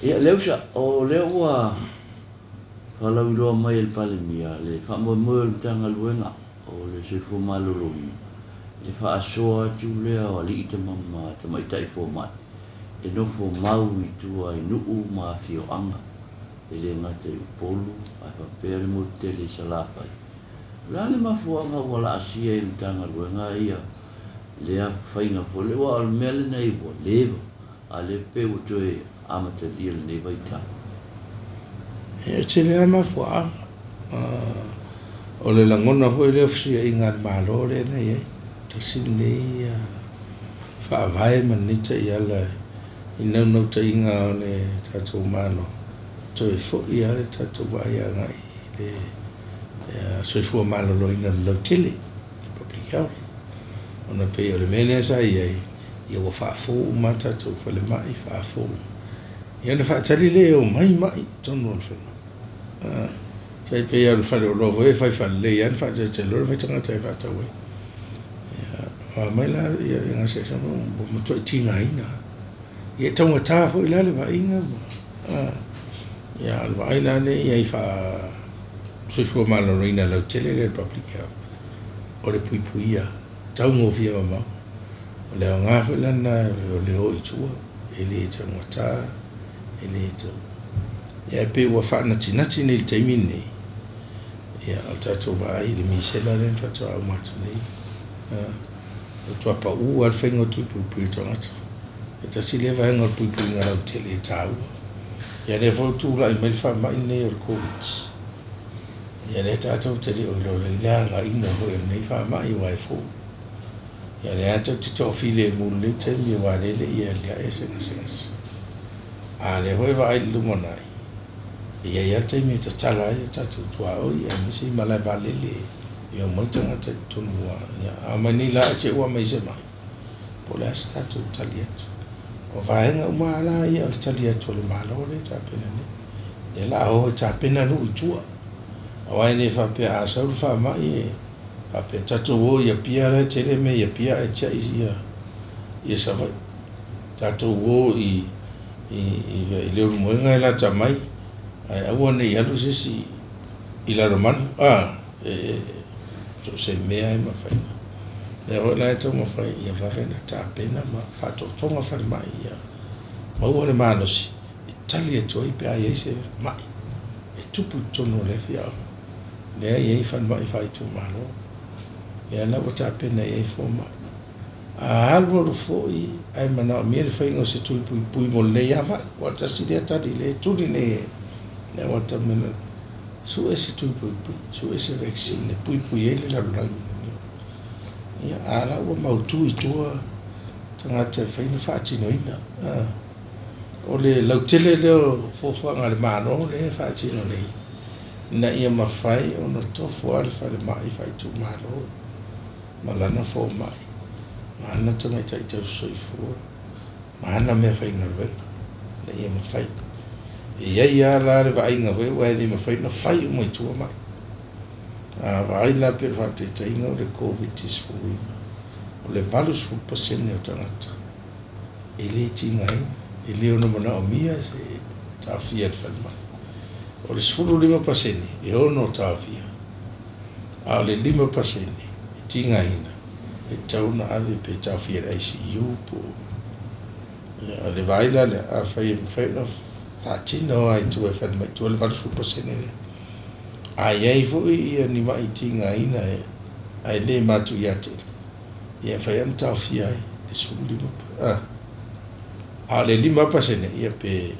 Ia, Leusa, o lea ua faalauiloa mai e le Palemia le faamoemoe o le Matagaluega o le Soifua Maloloina i le faasoa atu lea o alii ma tamaitai fomai e nofo mau i tua i nuu ma afioaga, e le gata i Upolu ae faapea le motu tele i Salafai. O le a le mafuaaga ua laasia ai e le Matagaluega ia lea faiga foi lea, aua o le mea lenei ua leva, a o lea pei ua toe amatalia i lenei vaitau? E tele lava mafuaaga. O le lagona foi lea o fesuiaiga a le Malo lea na i ai, tasi lenei faavae ma lenei taiala i naunautaiga o le tatou Malo, toe foi lava le tatou vaai agai i le soifua maloloina o le lautele, le public health. Ona pei o le mea lea sa i ai, ia ua faafou uma lava tatou falemai, faafou. Ia ona faatali lea e omai mai i totonu o le falemai. Tai pei lava o le faleoloa foi e fai faalelei lava ona faatalitali loa le fai tagata e faatau ai. Ia, omai la ia gasegase ua matuai tigaina. Ia e taugata foi la le vaaiga. Ia, o le vaai la lea i ai faa-soifua maloloina lautele lea le public health, o le puipuia taugofie mamao. O le aoga foi la lena o le o i tua, e le taugata, e le tau. Ia e pei ua faanatinati nei i le taimi lenei, ia o le tatou vaai i le misela lea na faatoa uma atu nei. Ua matua pau lava le faiga o tui puipui o tagata. E tasi lea vaega o le puipuiga lautele e taua. Ia lea foi ua tulai mai le faamai lenei o le Covid. Ia lea tatou te le o iloa i le agaiga foi o lenei faamai aua e fou. Ia lea tatou te toafilemu i lenei taimi aua lea e le i aliae se gasegase. A lea foi e vaai i le lumanai, e i ai lava le taimi e tatala ai o tatou tuaoi aemaise i malae vaalele e omai tagata i totonu. Ia, a omai nei la ae te i ua aumai se mai, po o le a se tatou tali atu. O vaega uma la ia o le tali atu a le Malo lea e tapena nei. Lea o le a o e tapena nuu i tua. Aua e le faapea a sau le faamai e faapea tatou o i Apia la e tele mea i Apia ae tiai ia Savaii. Tatou o i Leulumoega e lata mai, ae aua ne i alu se isi i Lalomanu. E so o se mea e mafai. Lea foi la e taumafai ia vave ona tapena ma faatotoga falemai ia maua le malosi e tali atu ai pe a i ai se mai e tupu i totonu o le afioaga. Lea e i ai falemai faaitumalo. Lea la ua tapena i ai fomai. A alu alu foi ae manaomia le faiga o se tui puipui mo lenei lava mai. Ua tasi lea tali lea e tuli nei e ua taumena sue se tui puipui, sue se vaccine e puipui ai le lalolagi. Ia, a la ua mautu i tua tagata e fai na faatinoina. O le lautele lea o fuafuaga a le Malo lea e faatino nei, ina ia mafai ona tofo lava le falemai faaitumalo ma lana fomai, ma ana tamaitai tausisoifua, ma ana mea faigaluega, ina ia mafai. E i ai lava la le vaaiga foi aua e le mafai ona fai uma i tua mai. A vaai la pei o le faataitaiga o le Covid-19, o le 80% o tagata e le tigaina, e le ono manaomia se taofia i le falemai. O le 15% e ono taofia, a o le 5% e tigaina, e tatau ona ave pe taofia i le ICU po o le vaai la lea, afai e mafai ona faatino lava i tua i falemai i tua le 80% lea. A i ai foi ia ni mai tigaina ae le matuia tele, ia e fai ona taofia ai le 15. A o le 5% ia pe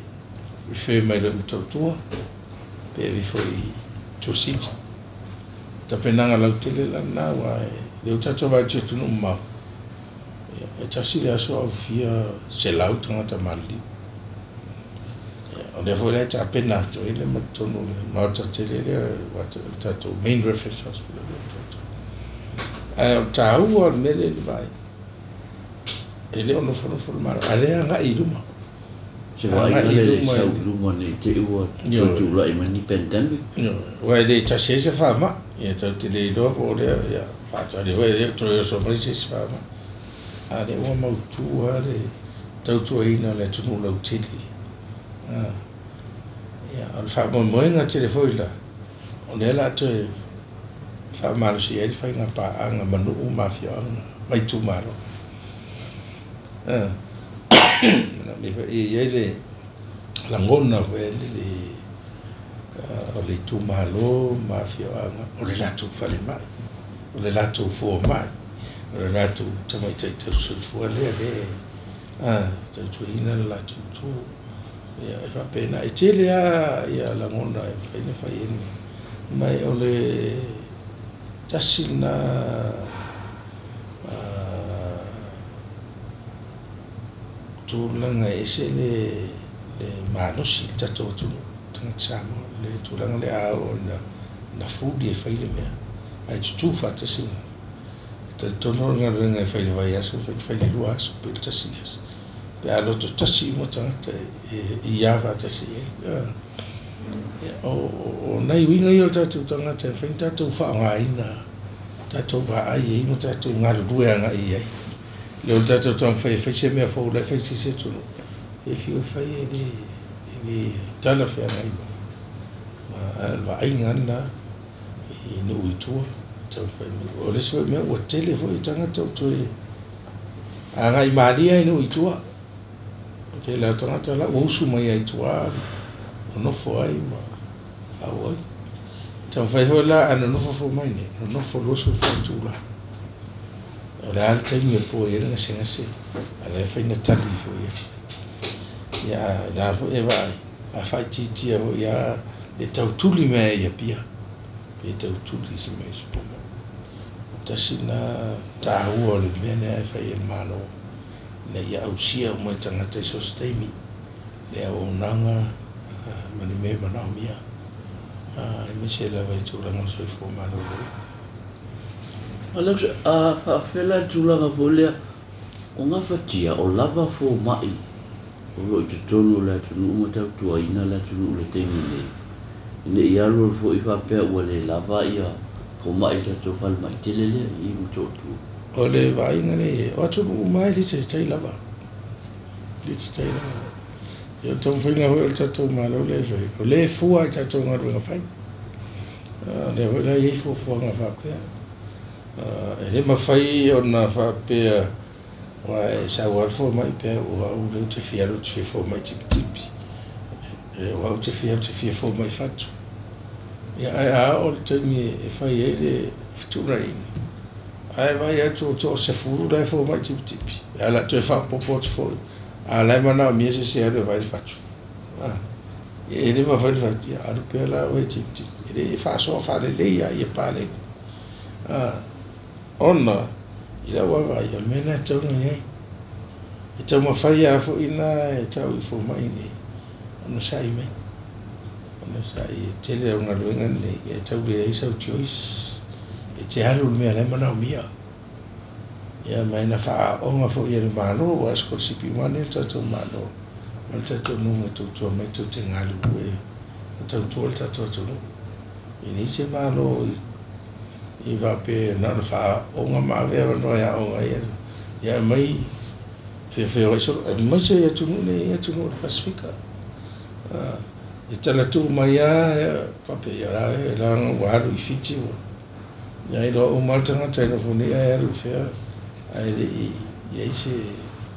refer mai loa i Motootua, pe ave ifo i Tuasivi. Tapenaga lautele la lena, aua e le o tatou vaai atu i atunuu mamao, e tasi le aso a fia selau tagata maliliu. O lea foi la e tapena atu ai le ma totonu o le maota tele lea, le tatou main reference hospital lea tatou. Ae o le taua o le mea lea i le vaai, e le o nofonofo le Malo, a o lea e agai i luma. Se vaaiga lea e sau i luma ne i te i ua toe tulai mai ni pandemic. Aua e le tasi ai se faamai, ia tatou te le iloa po o lea, ia faatali foi e le o toe oso mai se isi faamai. A o lea ua mautu lava le tautuaina o le atunuu lautele. Ia, o le faamoemoega tele foi la, o lea o le a toe faamalosia ai le faiga paaga ma nuu ma afioaga ma itumalo. Manaomia foi e i ai le lagona foi lele o le itumalo ma afioaga, o le latou falemai, o le latou fomai, o le latou tamaitai tausisoifua lea lea tautuaina le latou itu. Ia, e faapena, e tele lava ia lagona e mafai ona fai ai le mea. Ma o le tasi lena tulaga e ese le malosi i le tatou atunuu, tagata Samoa, le tulaga lea a oo ina fuli e fai le mea, ae tutū faatasi le e talitonu o le galuega e fai i le vaiaso, e fai i le 2 aso pe le 1 aso. Pe a loto tasi uma tagata e ia faatasi i ai. O nai uiga ia o tatou tagata e mafai ona tatou faaaogaina, tatou vaai ai ma tatou galulue agai i ai. Le o le tatou taumafai e fai se mea fou la e fai i se isi atunuu, e fiu e fai e le talafeagai ma le vaaiga lena i nuu i tua. O le isi foi mea ua tele foi tagata ua toe agai malie i nuu i tua. O tele o tagata la ua usu mai ai i tua, nonofo ai ma faaauau ai. Taumafai foi la a nonofo fomai nei, nonofo 24 itula. O le a le taimi o le po e i ai le gasegase, a la e fai na tali foi ai. Ia, la foi e vaai, a faaitiitia foi lava le tautuli mai ai i Apia, pe tautuli i se mea i se fomai. Tasi lena taua o le mea lea e fai e le Malo, ina ia ausia uma e tagata i so o se taimi, le auaunaga ma le mea e manaomia, aemaise lava i tulaga o le soifua maloloina. Alex, a faafefea la le tulaga foi lea o gafatia o lava fomai o lo o i totonu o le atunuu ma tautuaina le atunuu i le taimi nei, ina ne i alu alu foi faapea ua le lava ia fomai i le tatou falemai tele lea i Motootua? O le vaaiga nei, o atunuu uma e le taitai lava. Le taitai lava. Ia, o le taumafaiga foi o le tatou Malo lea e fai, o lea e fua i tatou galuega fai. O lea foi la e i ai fuafuaga faapea. E le mafai ona faapea, aua e sau lava le fomai pe o au lea ou te fia alu ou te fia fomai tipitipi. O au ou te fia alu ou te fia fomai fatu. Ia, ae a oo i le taimi e fai ai le fetuunaiga, ae vaai atu o 10 la e fomai tipitipi. Ae o le a toe faaopoopo atu foi, a la e manaomia se isi e alu e vaai le fatu. E le mafai le fatu, ia alu pea la oe tipitipi. E le faasoa faalelei lava ia paleni. Ona, i lau vaavaai, o le mea lena e tatau ona i ai. E taumafai lava foi la e tau i fomai nei, onosai mai. Onosai e tele o galuega nei, e tau leai sau choice. E te alu i le mea la e manaomia. Ia, ma e na faaaoga foi e le Malo, ua sikolasipi uma nei le tatou Malo, ma le tatou nuu e tautua mai tou te galulue ma tautua le tatou atunuu. E leai se Malo i faapea na ona faaoga ma ave avanoa e aoga ai. Ia aumai feofeoai solo, aemaise atunuu nei, atunuu o le Pasefika. E talatuu mai lava faapea, ia la e leaga ua alu i Fiti ua. Ia iloa uma le tagata e nofo nei ae alu i fea, ae le i i ai se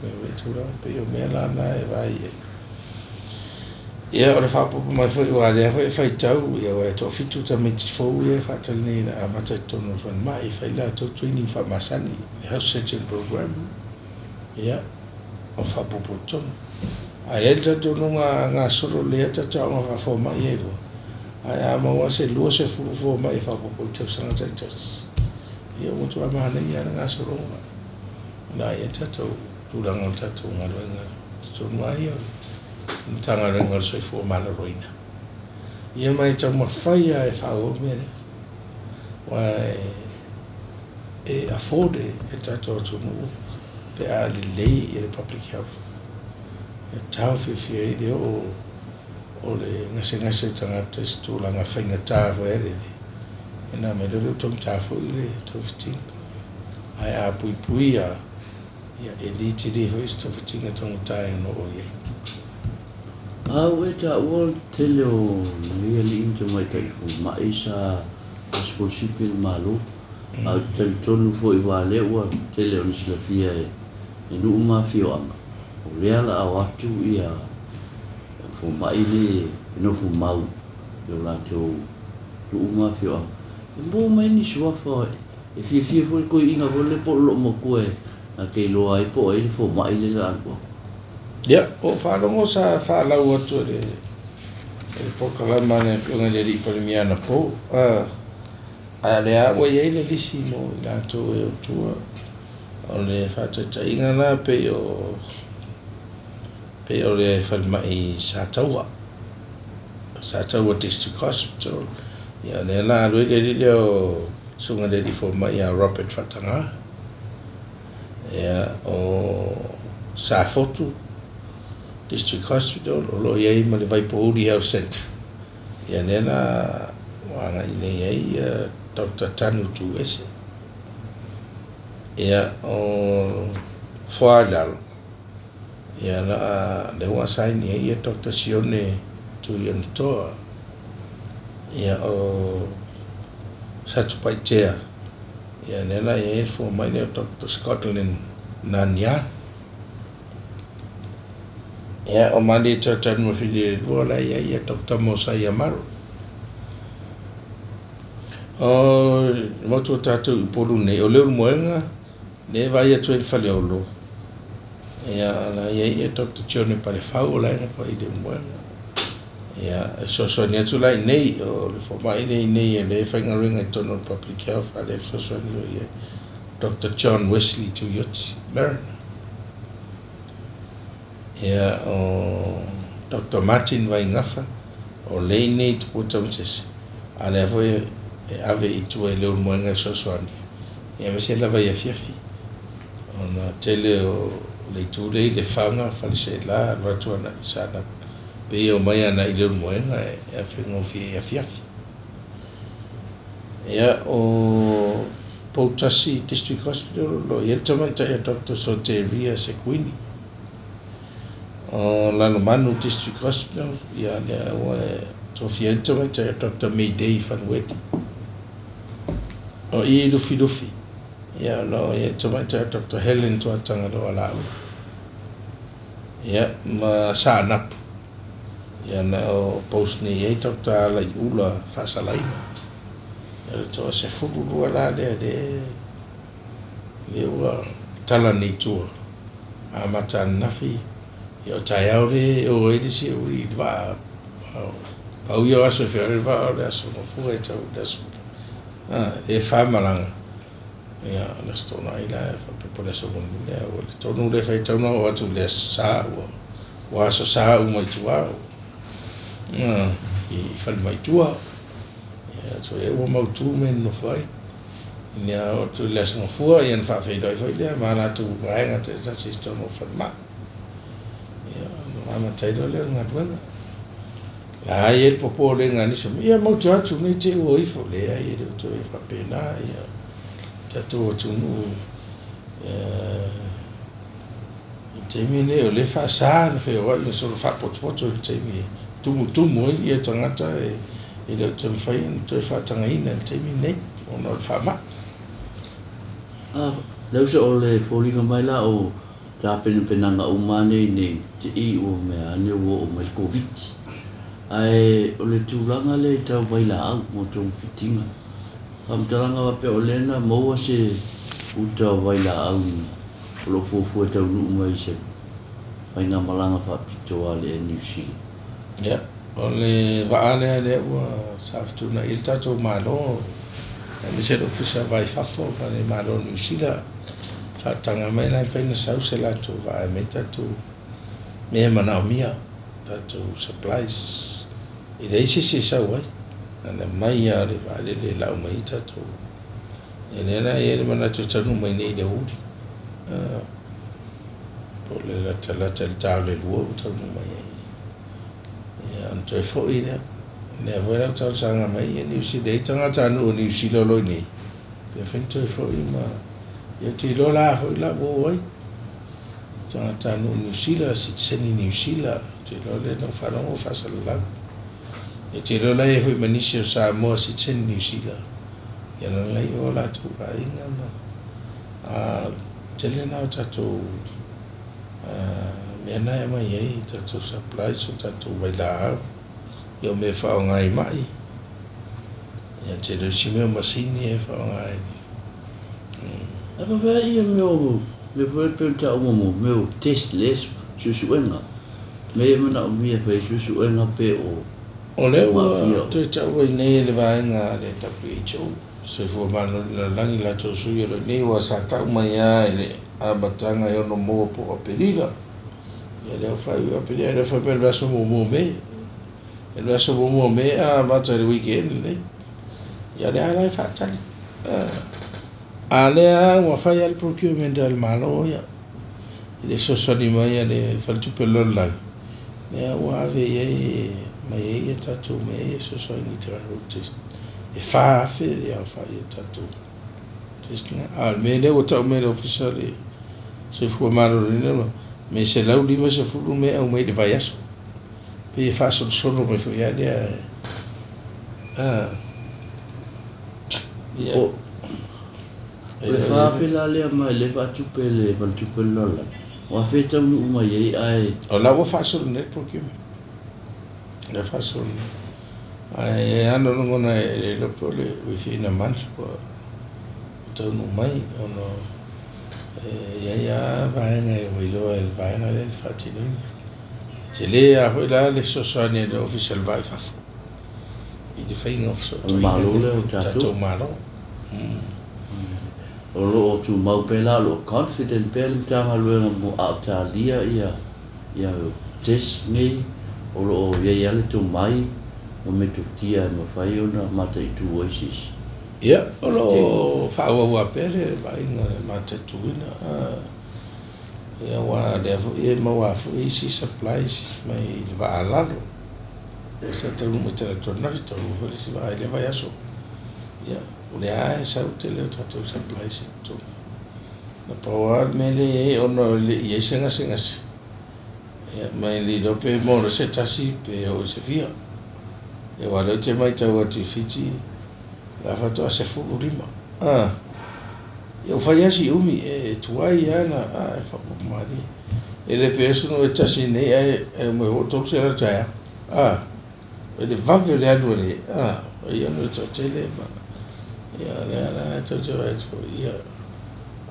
mea foi tulaga pei o mea la na e vaai ai. Ia, o le faaopoopo mai foi, aua o lea foi e faitau, ia, aua e toafitu tamaiti fou ia e faatali nei na amata i totonu o le falemai, e fai latou training faamasani, le house surgeon program. Ia, o faaopoopo i totonu. Ae i ai le talitonuga a gasolo lelei lava tatou aoga faafomai ia e lua, ae a maua se 20 fomai e faaopoopo i tausaga taitasi, ia ua matua manaia lava le gasologa. O le a i ai le tatou tulaga o le tatou galuega totonu lava ia o le Matagaluega o le Soifua Maloloina. Ia ma e taumafai lava e faaauau le mea lea. Aua e afford e le tatou atunuu pe a lelei le public health. E taofiofia ai le oo o le gasegase o tagata i se tulaga faigata foi lele. E na mea lea ua taugata foi le togafitiga. Ae a puipuia, ia, e le tele foi se togafitiga taugata e ono oo i ai. A ua e taua le tele o nai alii ma tamaitai fomai sa sikolasipi e le Malo, ae ou te talitonu foi aua lea ua tele ona silafia e nuu ma afioaga, o lea la a o atu ia fomai nei e nofo mau i o latou nuu ma afioaga. E maua mai ni suafa e fiafia foi le toeaina foi lea po o le loomatua e na te iloa ai po o ai le fomai lea o le a alu atu. Ia, ua ou faalogo sa faalau atu e le e le polokalama a le Afioga i le Alii Palemia anapo, a o lea ua i ai le lisi mo i latou e o i tua. O le faataitaiga la pei o le falemai Sataua, Sataua District Hospital. Ia, lea la alu ai le alii lea o susuga i le alii fomai ia Robert Faataga. Ia, o Safotu District Hospital o lo o i ai ma le Vaipouli Health Centre. Ia, lea la ua agai nei ai ia Dr. Tanu Tuese. Ia, o Foa i Lalo, ia la lea ua assign ai ia Dr. Sione Tuionetoa. Ia, o Satupaitea, ia lea la i ai le fomai lea o Dr. Scotland Nania. Ia, o Malietoa Tanumafili 2 la i ai ia Dr. Mosaia Maro. O le motu o tatou i Upolu nei, o Leulumoega, lea e vaai atu ai le Faleolo. Ia, la i ai ia Dr. Jone Palefau o la e nofo ai i Leulumoega. Ia, e fesoasoani atu la i nei, o le fomai lea i nei e lea e faigaluega i totonu o le Public Health, a lea e fesoasoani o i ai Dr. John Wesley Tuioti Mariner. Ia, o Dr. Martin Vaigafa, o lea i nei i Tupua Tamasese, a lea foi e ave i tua i Leulumoega e fesoasoani. Ia, aemaise lava i afiafi, ona tele o le itu lea i Lefaga, Faleaseela, alu atu agai i Saanapu. Pei e omai agai i Leulumoega e faigofie i afiafi. Ia, o Poutasi District Hospital o lo o i ai le tamaitai a Dr. Soteria Sekuini. O Lalomanu District Hospital, ia lea ua tofia ai le tamaitai a Dr. Mayday Fanueli. O i Lufilufi, ia o lo o i ai le tamaitai a Dr. Helen Tuatagaloa Laua. Ia, ma Saanapu, ia na o post nei ai Dr. Alaiula Faasalaina. Ia le 12 la lea lea ua tala nei tua. Amata ananafi, ia o taeao le e o ai le isi i le vaa. Pau ia o aso e feoai le vaa o le aso Gafua e tau i le aso. E 4 malaga. Ia, o le Aso Toonai la e faapea po o le aso Lona lea. Ua le tonu lea faitau na oo atu i le aso Sa ua aso Sa uma i tua i falemai tua. Ia, so ua mautu mea e nonofo ai. Ina oo atu i le aso Gafua, ia na faafeiloai foi lea ma latou vaega taitasi i totonu o falemai. Ia, ona amata ai loa lea o le galuega. La i ai le popolega a nisi, ia matou te o atu nei te i ua ifo. Leai, e le o toe faapena ia tatou atunuu i taimi nei o lea e faasa ona feoai ma soona faapotopoto i le taimi e tumutumu ai ia tagata e le o toe mafai ona toe faatagaina i le taimi nei ona o le faamai. A, le uso o le foliga mai la o tapenapenaga uma nei nei te i ua mea ane ua oo mai le Covid. Ae o le tulaga lea i tau vailaau mo togafitiga. Faamatalaga faapea o lea na maua se uta o vailaau o lo o fuafua e taunuu mai se faigamalaga faapitoa a le Air New Zealand. Ia, o le vaa lea lea ua sa fetuunai ai le tatou Malo, aemaise le Ofisa o Va i Fafo ma le Malo o Niu Sila, faataga mai la e mafai ona sau se latou vaa e aumai tatou mea e manaomia, tatou supplies. E leai se isi e sau ai, na ona aumai lava o le vaalele e lau mai ai tatou. Ia lea la e i ai le manatu e taunuu mai nei i le aoauli. Po o le latalata i le ta o le 2 ua taunuu mai ai. Ia, ona toe foi lea. Lea foi la ua talosaga mai ia Niu Sila, e i ai tagatanuu o Niu Sila o lo o i inei, pe mafai ona toe foi ma ia ou te iloa la foi la ua o ai. tagatanuu Niusila, sitiseni Niusila, ou te iloa lea na ou faalogo o faasalalau. Ou te iloa la e i ai foi ma nisi o Samoa sitiseni Niusila, ia na la i o latou aiga ma a tele na o tatou mea na e aumai ai tatou supplies o tatou vailaau, ia o mea e faaaoga i ma'i, ia tele o isi mea o masini e faaaoga ai. Ae faapefea ia mea o mea foi lea pei ona taua muamua, mea o test lea suesuega, mea ia e manaomia e fai ai suesuega pe o O lea ua maafia o. toe taua i nei e le vaega a le WHO, Soifua Maloloina Lalolagi, latou sui o lo o i nei, aua sa tau mai lava i le amataga e ono maua po o Aperila. Ia lea ua faaiu ia Aperila, a o lea ua fai mai o le vaiaso muamua o Me. O le vaiaso muamua o Me a amata i le weekend lenei. Ia o lea lava la e faatali. A o lea lava ua fai lava le procurement a le Malo ia i le fesoasoani mai a le Faletupe o le Lalolagi, lea ua ave i ai mai ai ia tatou mea ia e fesoasoani i tatou test. E 4,000 le aofai o tatou test na. A o le mea lea ua tau mai e le Ofisa o le Soifua Maloloina, me 150 mea e aumai i le vaiaso. Pei e faasolosolo mai foi lava lea. Ia. O le 4,000 la lea mai lea e faatupe e le Faletupe o le Lalolagi, o afea e taunuu mai ai ae. O la ua faasolo nei le procurement. O la e faasolo nei. Ae ana lagona e le iloa po o le within a month ua taunuu mai ona e i ai lava vaega ua iloa e le vaega lea le faatinoina. E tele lava foi la le fesoasoani a le Ofisa o le Va i Fafo i le faiga o O le Malo fesootaiga lea o lea, tatou. tatou Malo. O lo o tumau pea la, o lo o confident pea le Matagaluega mo a o talia ia ia test nei, o lo o i ai lava le tomai ma metotia e mafai ona mataitu ai se isi. Ia, o lo Te o faaauau lava pea le vaaiga o le mataituina. Ia aua o lea foi e maua lava foi isi supplies mai le vaa a lalo. Sa taunuu mai talaatu ananafi, taunuu foi le isi vaa i lea vaiaso. Ia, o lea lava e sau le tele o tatou supplies i totonu. Na pau lava le mea lea e i ai ona e le i i ai se gasegase, ia ma e le iloa pe maua loa se tasi pe oo i se fia. Ia aua o lea ou te matau atu i Fiti, o la faatoa 15. Ia ua fai lava si umi, e tuai lava ona e faaopoopo malie. E le pe oso e tasi nei ae omai foi 300 taeao. O le vave o le alu a le ia ona o le toatele ma ia o lea la e tou te vaai atu foi, ia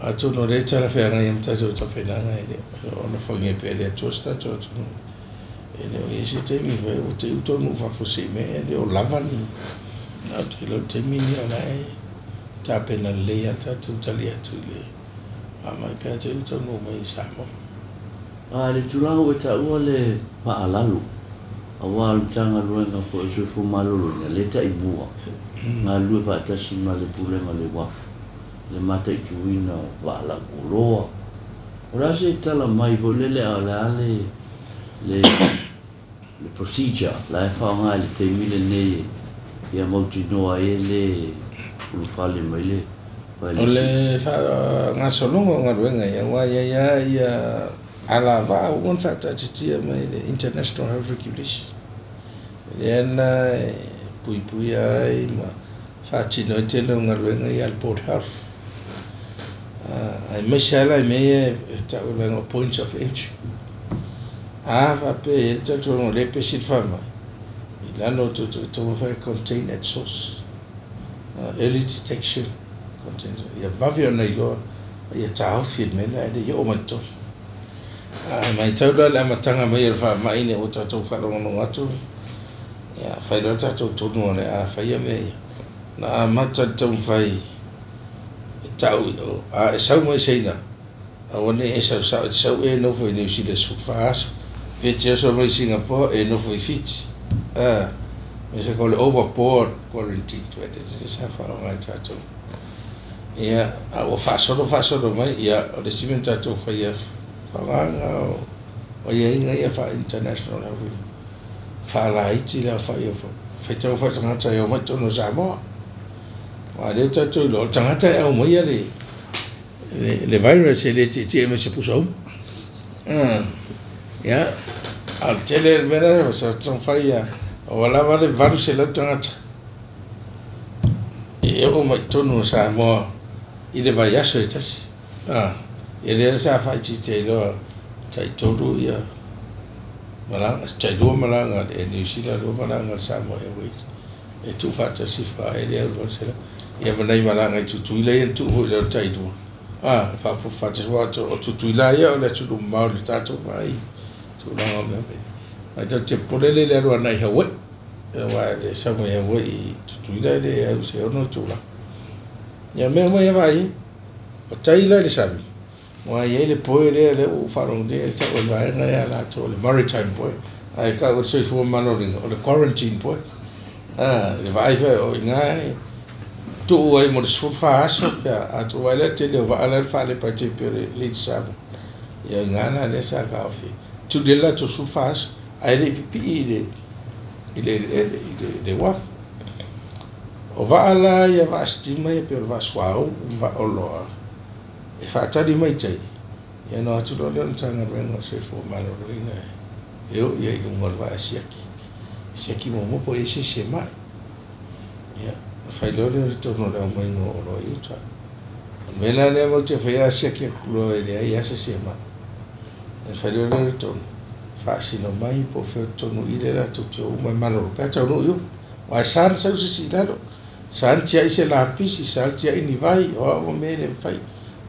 atonu o lea e talafeagai ai ma tatou tapenaga e le o alofagia pea e le Atua si tatou atunuu. E le o i ai se taimi fai ua te i ua taunuu fafo se i mea e le o lava ni ae ou te iloa o le taimi lenei o la e tapena lelei lava le tatou tali atu i le faamai pe a te i ua taunuu mai i Samoa. A i le tulaga ua e taua le vaa lalo, aua o le Matagaluega foi o le Soifua Maloloina lea e taimua, galulue faatasi ma le Pulega o le Uafu i le mataituina o vaa lau oloa. O le a se tala mai foi lele a o le a le le procedure la e faaaoga i le taimi lenei ia mautinoa ai e le ulufale mai le O vailesi. le faagasologa o galuega ia, aua e i ai lava ia alavaa ua uma ona faataatitia mai le International Health Regulation, lea la e puipuia ai ma faatino ai le tele o galuega ia a le Board Health, aemaise lava la i mea ia e tau e le vaega o points of entry. A faapea e i ai le talitonuga o lea e pesi le faamai, i lalo o le taumafai e contain at source, early detection, contain, ia vave ona iloa, ia taofi le mea lea ae le i oo mai i totonu. A matau la i le amataga mai o le faamai ina ua tatou faalogologo atu, ia fai loa le tatou tonu o le a faia mea ia, na amata le taumafai e tau, a e sau mai Saina, aua ne i e sau sao, e te sau e nofo i Niu Sila 14 aso, pe te oso mai Singapore e nofo i Fiti, me sa o le overboard quarantine lea sa faaaoga e tatou. Ia, a ua faasolo faasolo mai, ia, o le isi mea na tatou faia faaaogaina o aiaiga ia faa-international health, faalaiti le aofai o faitau faatagata e omai i totonu o Samoa. Aua o lea ua tatou iloa, o le tagata e aumaia le virus e le tietie mai se pusa uma. Ia, a o le tele o le mea lea sa taumafai ia, ua lava le 800 tagata e oo mai i totonu o Samoa i le vaiaso e tasi. Ia lea sa faaitiitia ai loa tai-3 ia malaga, tai-2 malaga a le Air New Zealand, 2 malaga a le Samoa Airways e tuufaatasi faaele le 800. Ia ma nai malaga i Tutuila ia na tuu foi i lalo tai-2. Faaopoopo faatasi aua o Tutuila ia o le atunuu mamao i le tatou vaai tulaga o mea faapena. Ae tatou te popole lea i le alu agai i Hawaii, aua le sau mai Hawaii i Tutuila e le au i se 6 itula. Ia mea uma ia vaai ai. O tai la i le sami, aua e i ai le poe lea lea ua ou faalogo nei e tau e le vaega lea a latou o le maritime poe, ae tau e le soifua maloloina o le quarantine poe. Le vaai foi o i ina e tuu ai mo le 14 aso pe a tuu ai le tele o vaa la e faalepa ai tai pei o le Lady Samoa. Ia o i ina la lea sa taofi ai. Tuli ai le latou 14 aso ae le i pipii i le eleele i le uafu. O vaa la ia vaa sitima ia pei o le vaa suauu ma vaa oloa e faatali mai tai, ia ona o atu loa lea o le Matagaluega o le Soifua Maloloina e oo i ai i luga o le vaa e siaki. Siaki muamua po o i ai se isi e mai. Ia, ona fai loa lea o le tonu o le aumaiga o oloa i uta. O le mea la lea matou te faia a siaki atu loa e leai lava se isi e mai. Ona fai loa lea o le tonu, faasino mai po o fea tonu i le latou te o uma e malolo pe a taunuu i uta. Aua e sa ona sau se isi i lalo, sa ona tiai se lapisi, sa ona tiai ni vai, o a uma mea e le mafai.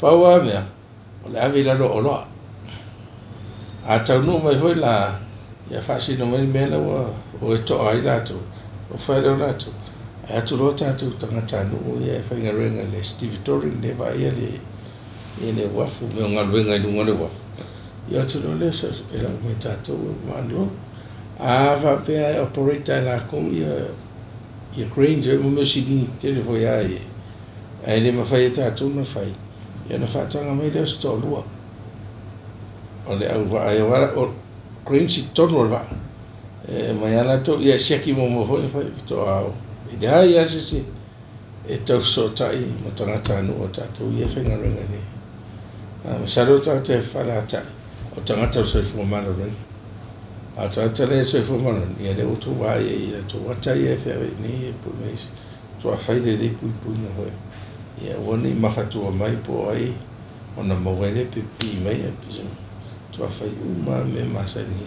Pau lava mea, o le ave i lalo o oloa. A taunuu mai foi la, ia faasino mai le mea la ua o e toa ai latou, o fai lea o latou. Ae atu loa tatou tagatanuu ia e faigaluega i le stevedoring lea e vaaia le uafu, mea o galuega i luga o le uafu. Ia atu loa lea e lau mai tatou e ma unload. A faapea e operate e latou ia cranes e mo mea siligi tele foi a ia. Ae le mafai e tatou ona fai, ia ona faataga mai lea o se toalua. O le au vaa e o cranes i totonu o le vaa. E mai lava latou, ia e siaki muamua foi na fai faatoa o. E leai lava se isi e tau fesootai ma tagatanuu o tatou ia e faigaluega nei. Masalo o tagata e faalatai, o tagata o le soifua maloloina. A o tagata lea e soifua maloloina, ia lea ua outou vaai ai i latou ata ia e feaveai nei e pue mai faatoa fai lelei puipuiga foi. Ia aua ne i mafatua mai po o ai ona maua ai lea pe pipii mai ae pisa faatoa fai uma mea masani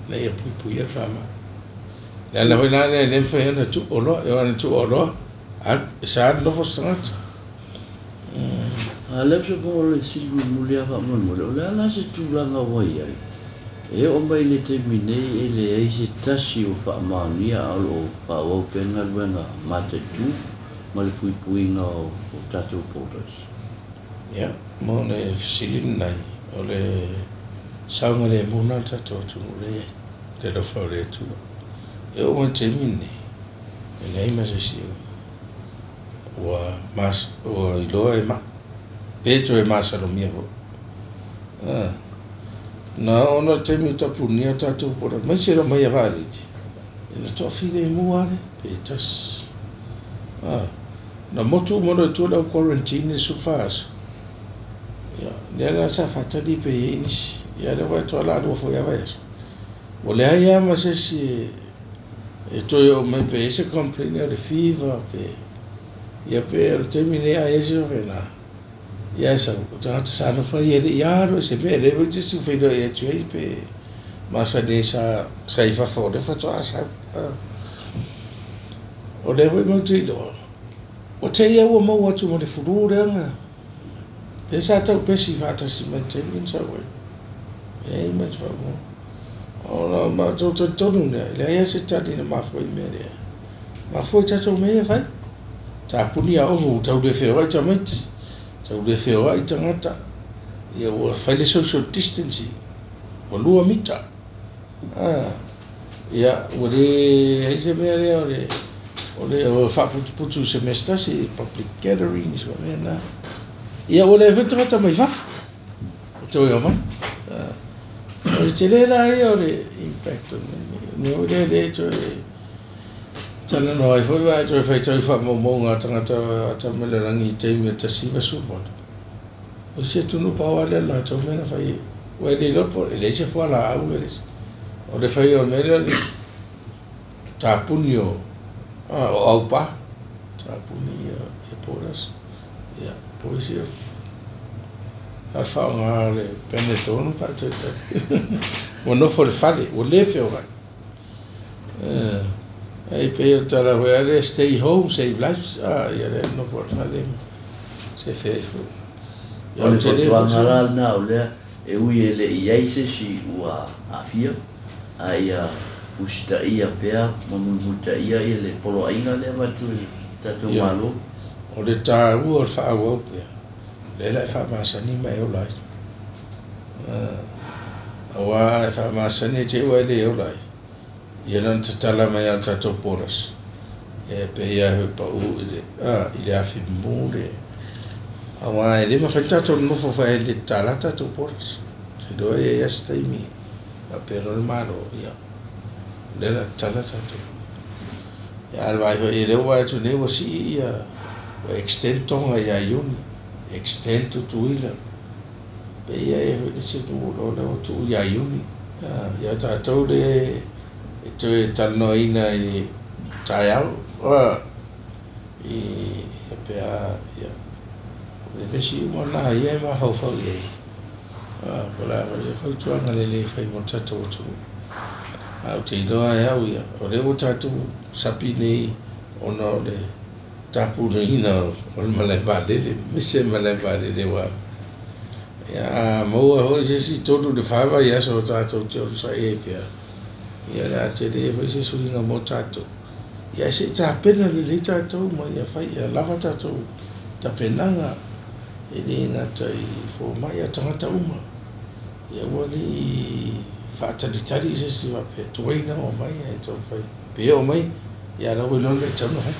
ina ia puipuia le faamai. Le ala foi la lea e le mafai ona tuu oloa, e oo ina tuu oloa, e sa nofo se tagata. A lea se po le fesili mulimuli lava faamolemole, o le a la se tulaga ua i ai? E oo mai le taimi nei e leai se tasi o faamaonia a o lo o faaauau pea galuega mataitu ma le puipuiga o tatou borders. Ia, mo le fesili lenai, o le saogalemu lena o le tatou atunuu lea e i ai, le alofa o le Atua. E oo mai i le taimi lenei, e leai ma se isi ua iloa e mai, pe toe masalomia foi. Na oo loa i le taimi o tapunia o tatou border, aemaise le omai a vaalele, ia na toafilemu lava lea, pe tasi. Na motu uma loa i tua le au quarantine i le 14 aso. Ia, lea la sa faatali pe i ai nisi. Ia lea ua toa laalua foi lava vaiaso. Ua leai lava ma se isi e toe oo mai pe i ai se complaint o le fever pe ia pe o le taimi nei a i ai se faapena. Ia e sau, o tagata sa nofo ai e le i alu ai se mea, e leai foi se isi ua feiloai atu ai pe masani ai sa i fafo o lea faatoa sau. O lea foi matou te iloa, ua te i lava ua maua atu ma le flu lea na lea sa taupesi faatasi mai i le taimi na sau ai. E leai ma se faamaumauga. O le matou talitonu lea, e leai lava se tali na mafua i mea lea. Mafua i tatou mea ia e fai. Tapuni aoga ua tau le feoai tamaiti, tau le feoai tagata. Ia ua fai le social distancing, ua 2 mita. Ia ua leai se mea lea o le faaputuputu i se mea se tasi, public gatherings ma mea na. Ia ua leai foi tagata mai fafo e toe omai. O le tele la ia o le impact o le mea lea lea e toe talanoa ai foi aua e toe faitau i faamaumauga a tagata atamamai i le lalolagi i taimi o le 1918. O isi atunuu pau lava lea o le latou mea na fai Ua e le iloa po e leai se fualaau e leai se. O le faia o le mea lea o le tapuni o o aupa, tapuni ia borders, ia po o isi a le faaaoga o le Panadol ma faatalitali. Ua nofo i le fale, ua le feoai. Ae pei o le tala foi lea, stay home, save lives, ia lea nofo i le fale sefe ai foi. O le fautuaga la lena o lea e ui e le i ai se isi ua aafia, a ia usitaia pea ma mulimulitaia le poloaiga lea e avatu e le tatou Malo. O le taua o le faaauau pea, lea la e faamasani ma e ola ai. Aua e faamasani e te ua e le ola ai, ia na ona tatala mai lava o tatou borders, ia e pei lava foi pau i le afi mumu le. Aua e le mafai ona tatou nonofo foi e le tatala tatou borders. Ou te iloa e i ai lava se taimi faapea loa le Malo, ia, o lea o le a tatala tatou. Ia a o le vaai foi o lea ua vaai atu nei ua sii ia, ua extend Toga ia Iuni, extend Tutuila, pe i ai foi le isi atunuu loa lea ua tuu ia Iuni. Ia tatou lea e toe talanoaina i taeao, ia pe a, ia, o vevesi uma na ia e mafaufau i ai. Po o le a foi se fautuaga lelei e fai mo le tatou atunuu. Ae ou te iloa e au ia, o lea ua tatou sapi nei ona o le tapunaina o le malae vaalele, mise le malae vaalele ua ia a maua foi se isi 3 i le 4 vaiaso o tatou te onosai ai pea, ia o le a tele foi se suiga mo tatou. Ia ae se i tapena lelei tatou ma ia fai ia lava tatou tapenaga e le gata i fomai a o tagata uma. Ia aua ne i faatalitali i se isi faapea tuai ona oo mai ae taumafai pe oo mai, ia o la ua iloa le mea e tatau ona fai.